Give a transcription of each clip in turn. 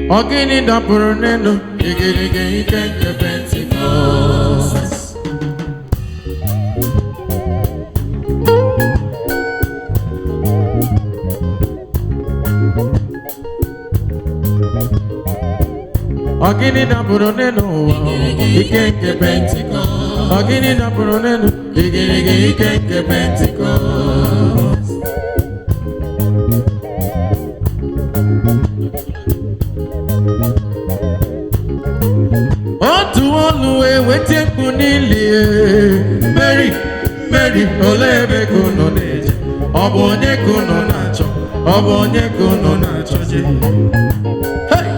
Ọ gịnị dapụrụ n'elu igirigi ike nke Pentikọst? Ọ gịnị dapụrụ n'elu ụwa ike nke Pentikọst? Ọ gịnị dapụrụ n'elu igirigi ike nke Pentikọst? Otu olu wee weta mkpu n'ili, "Mary, Mary, olee ebe ka unu na-eje? Ọ bụ onye ka unu na-achọ? Ọ bụ onye ka unu na-achọ je?" Hey!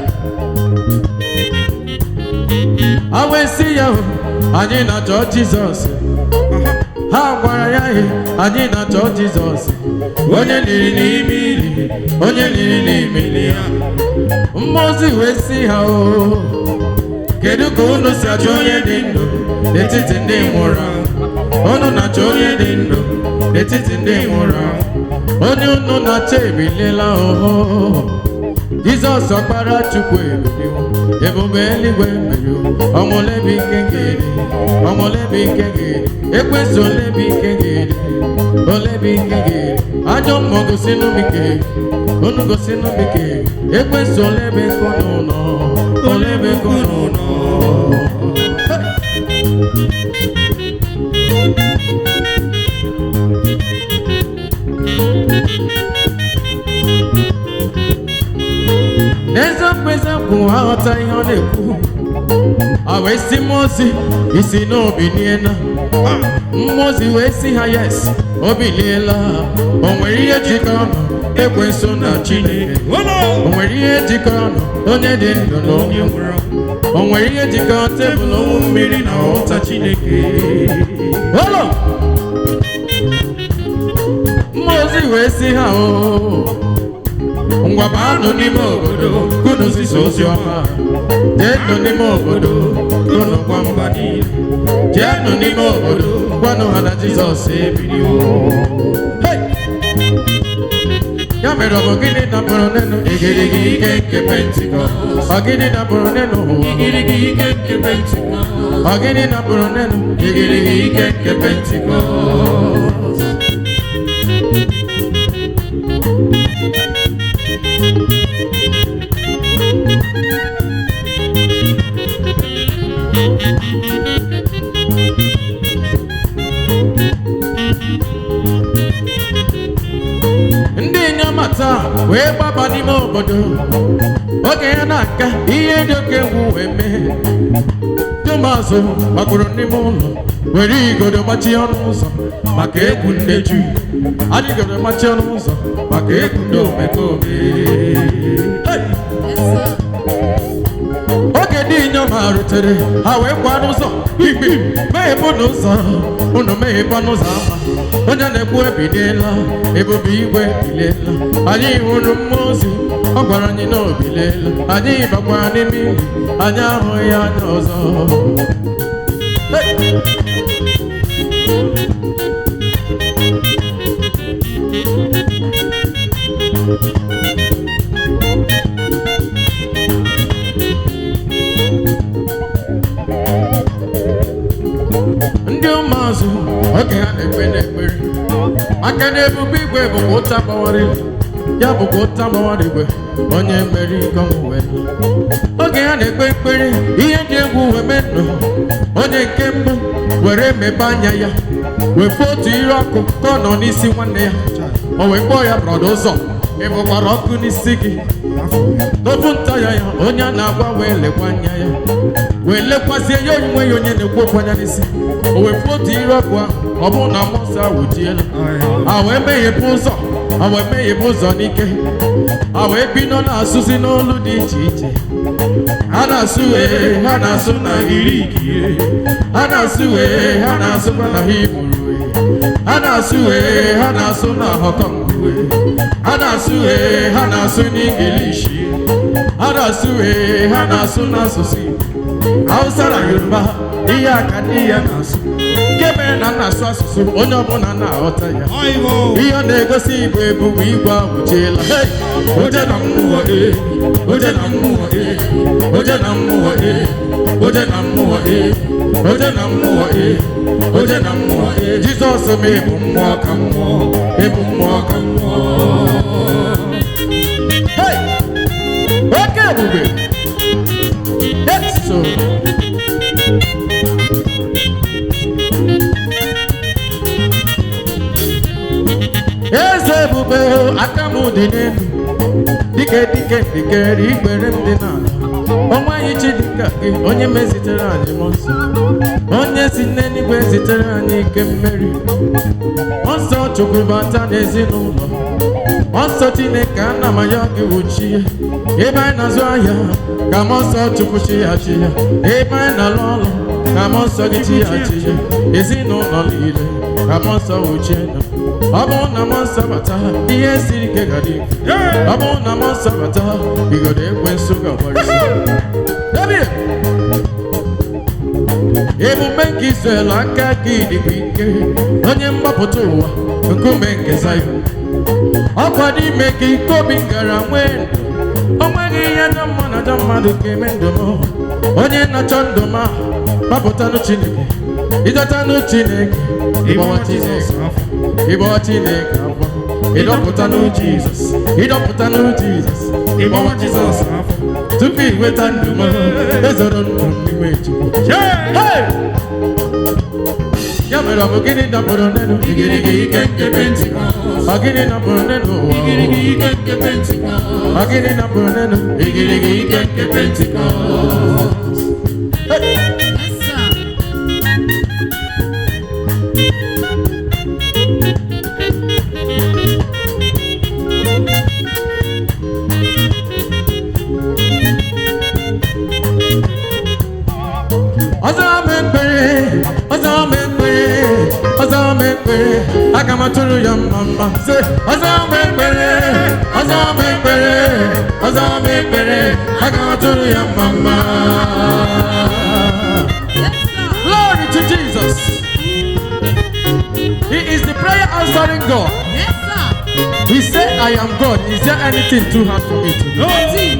A wee sị ya, "O, anyị na-achọ Jizọs." Ha gwara ya ihe, "Anyị na-achọ Jizọs onye liri n'ime ili, onye liri n'ime ili ya." Mmụọ ozi wee sị ha, "O, kedu ka unu si achọ onye dị ndụ n'etiti ndị nwụrụ anwụ? Unu na-achọ onye dị ndụ n'etiti ndị nwụrụ anwụ. Onye unu na-achọ ebiliela oho. Jizọs Ọkpara Chukwu ebiliwo. Ebube eluigwe meriwo. Ọnwụ lebi ike gị dị? Ọnwụ lebi ike gị dị? Ekwensu, olebi ike gị dị? Olebi ike gị dị? Ajọ mmụọ, gosinụ m ike unu, gosinụ m ike. Ekwensu, olebe ka unu nọ? Olebe ka unu nọ?" Hey! N'eziokwu, eziokwu, aghọta ihe ọ na-ekwu. A wee sị mmụọ ozi, "Isi n'obi niela?" Mmụọ ozi wee sị ha, "Yes, o biliela." O nwere ihe jikọrọ ọnụ ekwensu na Chineke? O nwere ihe jikọrọ ọnụ onye dị ndụ na onye nwụrụ anwụ? O nwere ihe jikọrọ tebụl ọnwụ mmiri na ụta Chineke ụlọ? Mmụọ ozi wee sị ha, "O, ngwa, baanụ n'ime obodo kunu zisa ozi ọma. Jeenụ n'ime obodo kunu gwa mba niile. Jeenụ n'ime obodo gwanụ ha na Jizọs ebiliwo." Hey! Ya mere, ọ bụ gịnị dapụrụ n'elu igirigi ike nke Pentikọst? Ọ gịnị dapụrụ n'elu ụwa? Igirigi ike nke Pentikọst. Ọ gịnị dapụrụ n'elu igirigi ike nke Pentikọst? Ndị inyom taa wee gbaba n'ime obodo. Oge ya na-aga, ihe dị oke egwu wee mee. Ndị ụmụazụ gbakpụrụ n'ime ụlọ, were igodo gbachie ọnụ ụzọ maka egwu ndị Juu adịgodo gbachie ọnụ ụzọ maka egwu ndị omekome. Hey! Oge ndị inyom a rutere, ha wee kwa n'ụzọ ikpi, "Meghepụ n'ụzọ unu, meghepụ n'ụzọ ama. Onye na-ekwu ebiliela, ebube igwe biliela. Anyị hụrụ mmụọ ozi, ọ gwara anyị na o biliela. Anyị bakwara n'ime ili, anyị ahụghị ya anya ọzọ." Hey! Ndị ụmụazụ, oge ha na-ekpe n'ekpere, maka na ebube igwe bụkwa ụta gbawara igwe, ya bụkwa ụta gbawara igwe, onye mere ike ọnwụ wee laa. Oge ha na-ekpe ekpere, ihe dị egwu wee menụ. Onye nke mbụ were mepe anya ya, wee fụ otu ire ọkụ ka ọ nọ n'isi nwanne ya. O wee kpọọ ya, "Brother ụzọ, ị bụkwara ọkụ n'isi gị?" N'ofu nta ya, ya onye a na-agwa wee lekwa anya ya, wee lekwazie ya onwe ya, onye na-ekwu okwu anya n'isi. O wee fụ otu ire ọkụ ahụ. Ọ bụrụ na mmụọ nsọ awụjiela, a wee meghepụ ụzọ, a wee meghepụ ụzọ n'ike. A wee bido na-asụzi n'olu dị iche iche. Ha na-asụ ee, ha na-asụ na Grik, ha na-asụ ee, ha na-asụkwa na Hibru, ha na-asụ ee, ha na-asụ na Họkọngụ, ha na-asụ ee, ha na-asụ n'Ingilishi, ha na-asụ ee, ha na-asụ n'asụsụ Igbo, Hausa na Yoruba. Ihe aka ndị ya na-asụ. Nke Ihe mere na m na-asụ asụsụ onye ọbụla na-aghọta ya. Ihe ọ na-egosi bụ ebube igwe awụchiela. Hey! Oje na mmụọ ee, oje na mmụọ ee, oje na mmụọ ee, oje na mmụọ ee, oje na mmụọ ee, oje na mmụọ ee. Jizọs m, ịbụ mmụọ ka mmụọ, ịbụ mmụọ ka mmụọ. Hey! Oke ebube! Yes, so. Eze ebube, aka m dị n'elu, dike dike dikere ikpere m dị n'ala. Onweghị chi dịka gị, onye mezitere anyị mmụọ nsọ, onye si n'eluigwe zitere anyị ike mmeri. Mmụọ nsọ Chukwu, bata n'ezinụlọ. Mmụọ nsọ Chineke, ana m ayọ gị, wuchie ebe anyị na-azụ ahịa, ka mmụọ nsọ Chukwu chi ya chi ya. Ebe anyị na-alụ ọlụ, ka mmụọ nsọ gị chi ya chi ya. Ezinụlọ niile, ka mmụọ nsọ wuchie na. Ọ bụrụ na mmụọ nsọ bata, ihe siri ike ga-adị mfe. Ọ bụrụ na mmụọ nsọ bata, igodo ekwensu ga-agbarịsị. David! Ebube nke Israel, aka gị dịkwa ike, onye mgbapụta ụwa, nkume nke Zion. Ọkwa n'ime gị ka obi gara nwee ndụ. O nweghị ihe ajọ mma na ajọ mmadụ ga-eme ndụ m. Onye na-achọ ndụ m, gbapụtanụ Chineke, ịdọtanụ Chineke, ịgbawa Jizọs afọ, ịgbawa Chineke afọ, ịdọpụtanụ Jizọs, ịdọpụtanụ Jizọs, ịgbawa Jizọs afọ tupu ị nweta ndụ m. Ezoro ndụ m n'ime Chukwu. Hey! Ya mere, ọ bụ gịnị dapụrụ n'elu? Igirigi ike nke Pentikọst. Ọ gịnị dapụrụ n'elu ụwa? Igirigi ike nke Pentikọst. Ọ gịnị dapụrụ n'elu? Igirigi ike nke Pentikọst. Yes, sir. Ọzọ m ekpere, ọzọ m ekpere, ọzọ m ekpere, aga m atụrụ ya mma mma. Sị, ọzọ m ekpere, ọzọ m ekpere, ọzọ m ekpere, aga m atụrụ ya mma mma. Yes, sir. Glory to Jesus. He is the prayer answering God. Yes, sir. He said, "I am God. Is there anything too hard for me to do?" Nothing.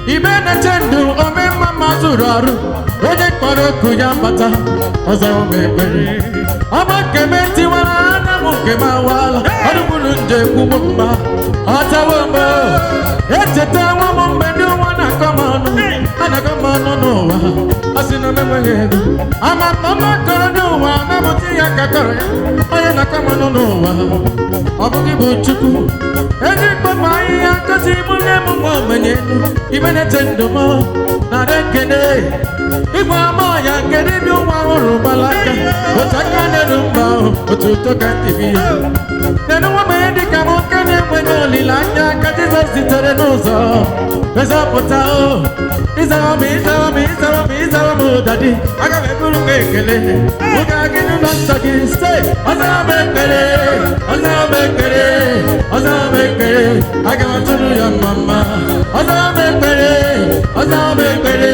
Ibe na-eche ndụ, ome mma mma zuru arụ, onye kpọrọ oku ya bata, ọzọ m ekpere. Ọma nke m tiwara anya m, nke m awala ọdụgburu nje kwugbo mma ọtawo m. Echeta nwa m mgbe ndị ụwa na-akọ m ọnụ, a na-akọ m ọnụ n'ụwa, ọ sị na m enweghị ego. Ama m ọma kọrọ n'ụwa na m ti ya ka kọrọ ya. Onye na-akọ m ọnụ n'ụwa, ọ bụghị bụ Chukwu eji mkpọpụ ahịhịa ngozi mụ nne m nwa ogbenye elu. Ibe na-eche ndụ m nara ekene, ịgba ama ya nke dibịa ụwa hụrụ gbalaka, otu aka na-eru mba ahụ, otu ụtọ ka ntị ya nenu. Nwa ogbenye dịka m nke na-enweghị olileanya ka Jizọs zitere n'ụzọ wezọpụta o. Ịzara m, ịzara m, ịzara m, ịzara m, daddy, aga m eburu gị ekele oge gị n'ụlọ nsọ gị. Sị, ọzara m ekpere, ọzara m ekpere, ọzara m ekpere, aga m atụrụ ya mma mma. Ọzara m ekpere, ọzara m ekpere,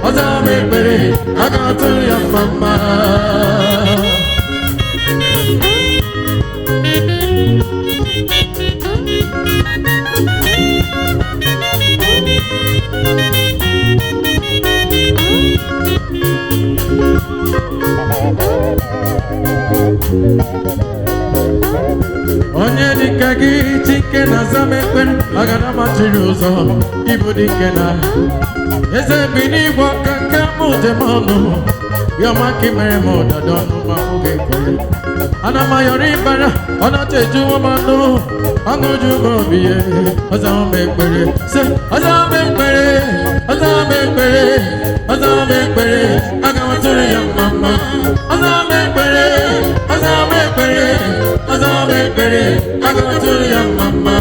ọzara m ekpere, aga m atụrụ ya mma mma. Onye dịka gị, Chike na-aza m ekpere, agara machiri ụzọ, ịbụ dike na eze bi n'igwe, ọka nke m dị m ọnụ ya ọma ka mere m ụdada ọnụ ma mụ ga-ekwe. Ana m ayọrọ ịbara ọ na-achọ ejuwo m ọnụ, ọṅụ ju m obi ya. Ọza m ekpere, sị, ọza m ekpere, ọza m ekpere, ọza m ekpere, aga m atụrụ ya mma mma. Ọza m ekpere, ọza m ekpere, ọza m ekpere, aga m atụrụ ya mma mma.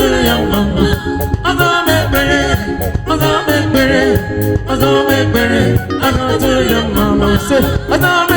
ga-atụrụ ya mma mma. Ọzọ m ekpere, ọzọ m ekpere, ọzọ m ekpere, a ga-atụrụ ya mma mma. Sị, ọzọ m